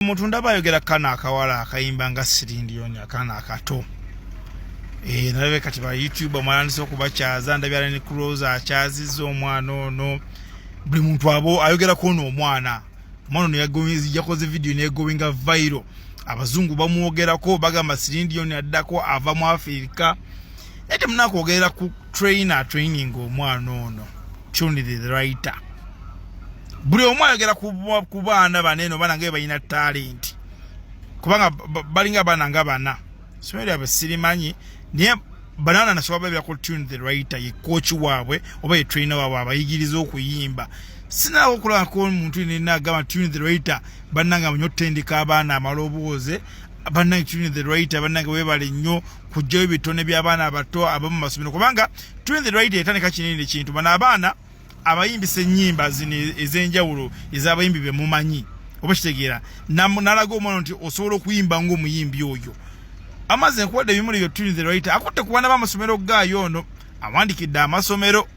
Omuntu ndaba ayogera kana akawala akayimba nga Celine, akaana akato. Nalabe kati ba YouTube omwalandise okubakyaza, ndabye Allen Cruz akyazizza omwana ono. Buli muntu abo ayogerako ono omwana. Omwana ono yakoze video negoinga viral, abazungu bamwogerako, bagamba Celine Dion addako ava mu Africa. Naye temunakwogerera ku trainer training omwana ono, Tune the Writer. Buli omu ayogera ku baana baneeno, baana nga balina talent, kubanga balinga abaana nga bana. Somero lyabwe sirimanyi, naye banaana nasobola babira ku Tune the Writer, ye coach waabwe oba ye trainer waabwe abayigiriza okuyimba. Sinaba okulabako omuntu nina agamba Tune the Writer bannange amanyi otendeka abaana amalobooze, bannange Tune the Writer bannange weebale nnyo kujjayo ebitone by'abaana abato abamu masomero, kubanga Tune the Writer etandika kinene kintu. Bano abaana abayimbisa ennyimba zino ez'enjawulo ez'abayimbi be mumanyi, oba kitegeera, nalaga omwana nti osobola okuyimba ng'omuyimbi oyo. Amazzi nkuwadde ebimuli byo. Tune the Writer akutte ku baana b'amasomero gaayo ono awandikidde amasomero.